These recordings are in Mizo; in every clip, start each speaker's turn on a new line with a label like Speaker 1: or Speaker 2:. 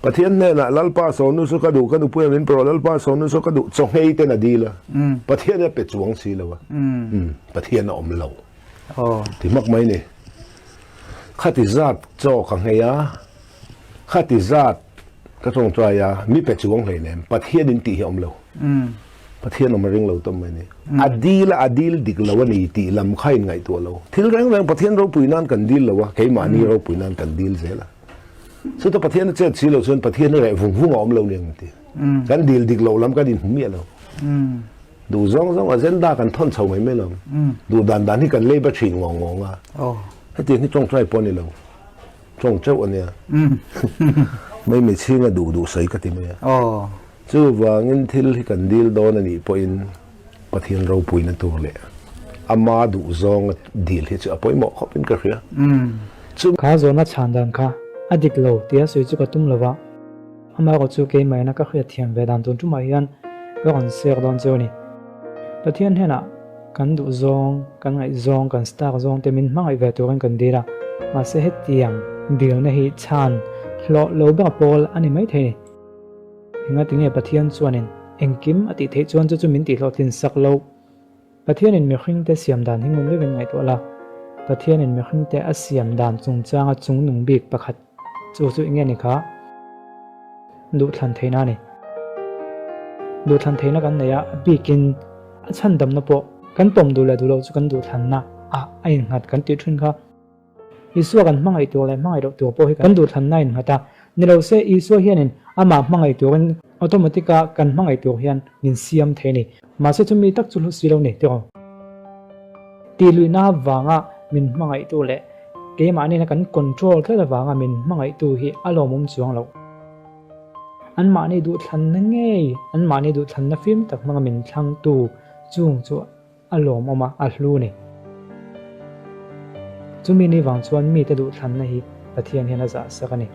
Speaker 1: Pathian hnenah Lalpa sawnu chu ka duh, ka nupuia min pe rawh, Lalpa sawnu chu ka duh, chaw nghei ten a dil a, Pathian a pe chuang si lo a, Pathian a awm lo ti hmak mai ni. Khati zat chaw ka nghei a, khati zat ka tawngtai a, mi pe chuang hleinem, Pathian in tih hi a awm lo. Pathian awm a ring lo tawp mai ni. A dil a, a dil dik lo a ni tih lam kha in ngaihtuah lo. Thil reng reng Pathian ropui nan kan dil lo a, keimahni ropui nan kan dil zel a. Chuta Pathian a chet si lo chuan Pathian a reh vung vung a awm lo nia ti. Kan dil dik loh lam kan inhmu miah lo. Duh zawng zawng agenda kan thawn chho mai mai lo. Duh dan dan hi kan lei ba thin ngawng ngawng a. Hetiang hi tawngtai pawh a ni lo. Tawng teuh a nia. Mai mi chhinga duh duh sawi ka ti mai a. Chuvangin thil hi kan dil dawn a nih pawhin Pathian ropuina tur leh ama duh zawnga dil hi chu a pawimawh khawpin ka hria.
Speaker 2: Chu. Kha zawhna chhan dan kha a dik lo tia sawi chu ka tum lo va, amaherawh chu keimahina ka hriat thiam ve dan tun tumah hian ka rawn share dawn cheu a ni. Pathian hnenah kan duh zawng, kan ngaih zawng, kan star zawng te min hmangaih ve turin kan dil a, mahse hetiang dilna hi chhan hlawh lo ber pawl a ni maithei ni. Engatinge Pathian chuanin engkim a tih theih chuan chu chu min tihhlawhtlin sak lo? Pathianin mihringte siam dan hi ngun deuhin ngaihtuah la. Pathianin mihringte a siam dan chungchanga chungnung bik pakhat chu chu enge ni kha? Duhthlan theihna a ni. Duhthlan theihna kan nei a, a bikin a chhandamna pawh kan pawm duh leh duh loh chu kan duhthlanna ah a innghat kan tih thin kha. Isua kan hmangaih tur leh hmangaih loh tur pawh hi kan duhthlanna a innghat a. Ni lo se, Isua hianin amah hmangaih turin automatic-a kan hmangaih tur hian min siam thei a ni. Mahse chumi tak chu hlu si lo ni tiraw? Tihluihna avanga min hmangaihtu leh keimahniina kan control tlat avanga min hmangaihtu hi a lawmawm chuang loh. Anmahni duhthlanna ngei, anmahni duhthlanna fim tak hmanga min thlangtu chung chu A lawmawm a, a hlu ni. Chumi ni vang chuan mite duhthlanna hi Pathian hian a zah sak a ni.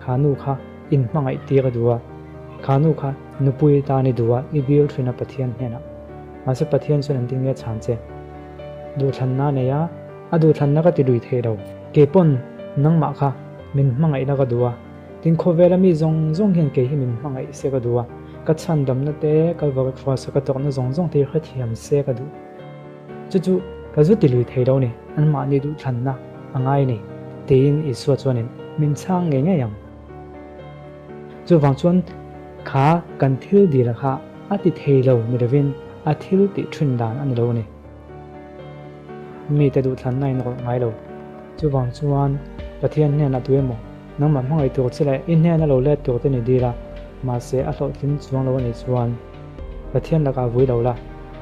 Speaker 2: Kha nu kha in hmangaih tir a duh a, kha nu kha nupui tan i duh a, i dil thin a Pathian hnenah. Mahse Pathian chuan an tin nge chhan che? Duhthlanna a nei a, a duhthlanna ka ti lui thei lo. Kei pawn nangmah kha min hmangaihna ka duh a, Tin, khawvela mi zawng zawng hian kei hi min hmangaih se ka duh a, ka chhandamna te, Kalvari Cross-a ka tawrhna zawng zawng te hi hrethiam se ka duh. Chu chu ka zu ti lui thei lo ni, anmahni duhthlanna a ngai ni, tiin Isua chuanin min chhang ngei ngei ang. Chuvang chuan kha kan thil dila kha a ti thei lo ni lovin a thil tih thin dan a ni lo a ni. Mite duhthlanna in rawlh ngai lo. Chuvang chuan Pathian hnenah tu emaw nangmah hmangaih tur che leh i hnena lo let tur te ni dil a, mahse a hlawhtling chuang lo a nih chuan Pathian lakah vui lo la.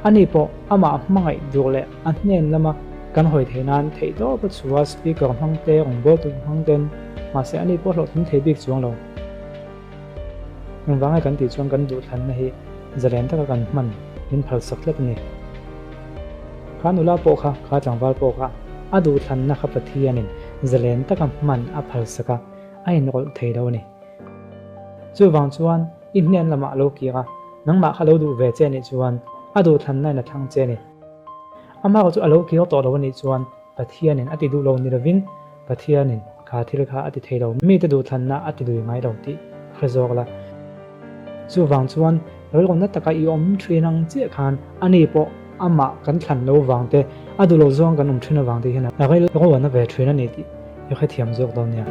Speaker 2: Ani pawh amah hmangaih dur leh a hnen lama kan hawi theih nan theih tawp a chhuah speaker hmang te, rawngbawltu hmang ten, mahse ani pawh hlawhtling thei bik chuang lo. Engvanga kan tih chuan kan duhthlanna hi zalen taka kan hman min phalsak tlat a ni. Kha nula pawh kha, kha tlangval pawh kha a duhthlanna kha Pathianin zalen taka hman a phalsak a, a inrawlh thei lo a ni. Chuvang chuan i hnen lamah a lo kir a, nangmah kha lo duh ve che anih chuan a duhthlanna in a thlang che a ni. Amah chu a lo kir tawh lo anih chuan Pathianin a ti duh lo ni lovin Pathianin kha thil kha a ti thei lo, mite duhthlanna a ti lui ngai lo tih hre zawk la. Chuvang chuan rilruna taka i awm thin ang chiah khan ani pawh amah kan thlan lo vang te, a duh lo zawng kan awm thin avang te hian a rilru a na ve thin a ni tih i hrethiam zawk dawn nia.